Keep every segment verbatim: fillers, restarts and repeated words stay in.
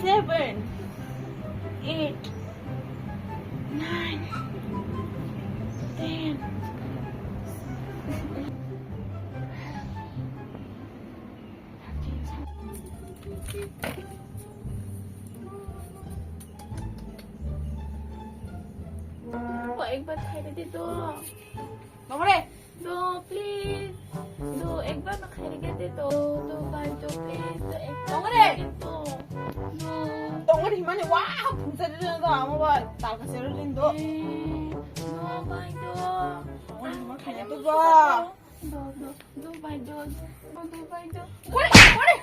Seven, eight, nine, ten. Kok ekbar khai de to. Nongre. Do, please. Do, ekbar no khai de to. Do, bhai, do, please. Do, ekbar khai de to. Do. Tongri mani wa, phunsa de do, amo ba, tal ka sero din do. Eh, do, bhai, do. Tongri ma khai de ba. Do, do, do, bhai, do, do, do, bhai, do. Kore, kore.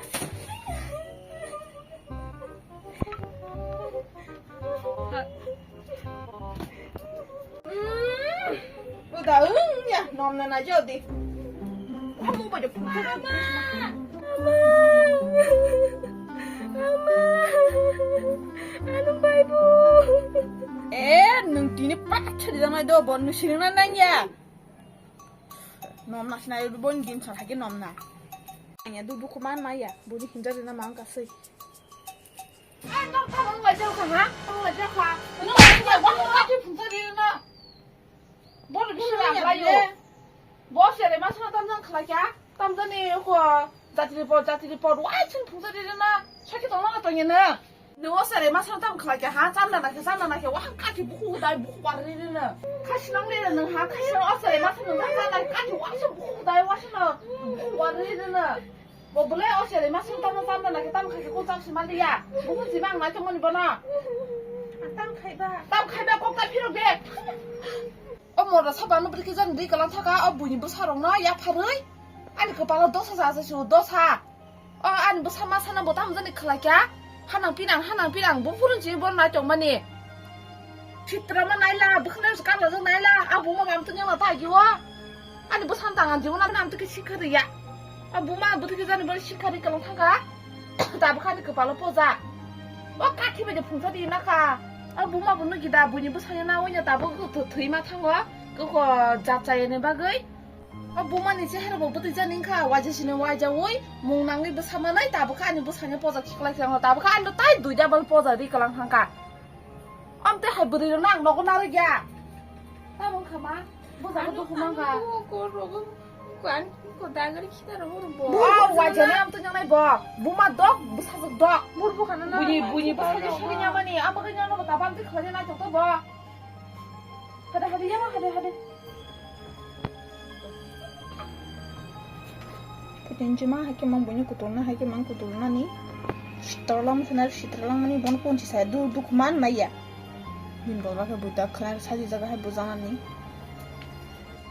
Uda, ya, nom na na jodi. Kamu pada putar. Ama, ama, ama, anu bhai bu. Eh, nung tini pacha di damai do, bon nu sini na nang ya. Nom na sinai bon din sa hage nom na. Anya du buku man maya, buni hinda dina mang kasai. Ai, nok tha, nok lai jao kha, ha? Nok lai jao kha. Nok lai jao kha, nok lai jao kha. Boro bisi lam lai yo. Bo sere ma sona tam jang khlai kya? Tam jani ko jatri por, jatri por, wai chun phung jatri na. Sakhi tong na tong na. Nung o sere ma sona tam khlai kya, ha? Chanda na khe, chanda na khe, wa kaki buku dai, buku war ri ri na. Kha sinang le nung ha, kha sinang o sere ma sona tam chanda kaki wa se buku dai, wa se na buku war ri ri na. Bo bwle o sere ma sung tamo tamo na ke tam khai ke ko cham si mali ya. Bo hun si bang nai tongmani bono. Tam khai ba. Tam khai ba kok ta phiro be. O mora saba no briki jan ri kalang thaka o buini bwsa rok no ya pharwi. Ani kwpalo dosa ja ja su dosa. O ani bwsa ma sana bo tam jani khlai kya. Hanang pinang, hanang pinang, bo phurun chini bor nai tongmani. Sitra ma naila, bwkhwnai se kala jang naila, a buma mam tanya ma ta giwa. Ani bwsa tang an jiwa na nam tiki sikha riya. A buma bwtiki jani bari sikha ri kalang thangka. Ta bwkha ni kwpalo poja. O kathi bai de phungsa di na kha. A buma bo nugi da buini bwsa ya na onya ta bo thwi ma thango. Ko ko jat chayene bagwi. O buma ni chehara bo bwtwi jani wngkha, waija sini waija ui, mung nangwi bwsa manai, tabukha ani bwsani poja khiklai khe, tabukha ani tai dui double poja ri kalang thangkha. Amte hai bwrwi rok nang nogo narwk ya. Tamo wngkha ma, bwsa bo dukhu mangkha. Ko rogo, ko an ko dagari khita rogo bo. Bo waija ni amte nyangnai bo, buma dok, bwsajwk dok. Bur bukha na na. Buini, buini bwsajwk sini nyamani, amte khe nyangno bo tabam te khwlai nai tok to bo. Hade, hade, yama, hade, hade. Putin jima haike mang buini kutulna, haike mang kutulnani. Sitralam sena sitralam mani bon ponchi saya du duk man maya. Bin bola ke buta khna saji jaga hai bujanani.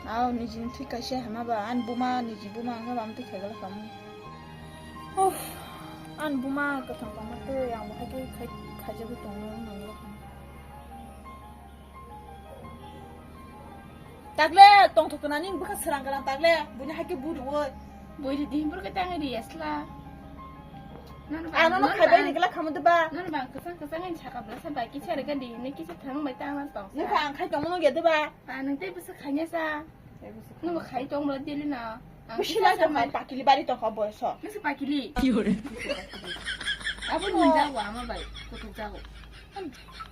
Aw niji thik kaisa hama ba an buma niji buma ang ba am thik khagala kamu. Uff, an buma kathang kamu te ang bo haike khai khaja bu tong nang nang. Takle tongthok kana ning bwkha srang kana takle buini haike buru oi. Bui di dimbur ka tangi di asla. Ano no khai bai ni gala khamu de ba. Nono bang kasang kasang ni saka bla sa ba kisa re ka di ni kisa thang bai tang na tong. Nung kha ang khai tong no ge de ba. A nung tei bwsa khanya sa. Nung khai tong bla dili na. Ang bisi kisa lai sa tong mai. Pakili bari tong kha boy so. Nung sa pakili. Abo nung jago ama bai kutuk jago.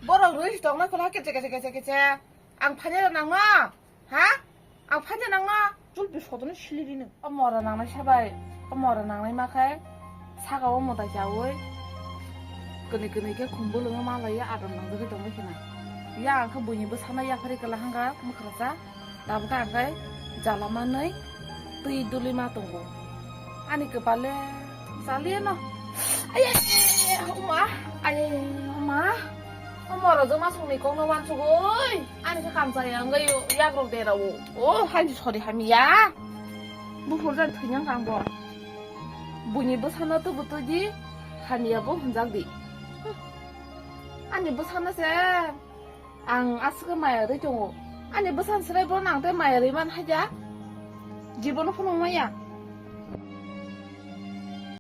Borok rui tong na kola kece kece kece kece. Ang phanya nang ma. Ha? Ang phanya nang ma. Chul bi sodon sili ri nung. O mora nangnai sabai, o mora nangnai ma khai, saka o mwtai chaui, kwnwi kwnwi khe khum bwlwngwi ma laiya, adam nangjagwi tongwi khna. Ya ang khe buini bwsano yaphari kwla hangkha mwkhra cha, tabukhe ang khai jala manwi twi duli ma tongo. Ani kwpal le chaliya no. Ayai, oma, ayai, oma. O mora jwma songni kokno wansugwi, ani khe kamchaya wngwi yakrok derao. O, haini sori hamya. Buphur jan thwinang kang bo. Buini bwsano tubu twi di, hamya bo hwnjak di. Ani bwsano se ang aswk maya rwi tongo. Ani bwsani swrai bono ang tei maya rwi man haida. Jibono phunuk maya.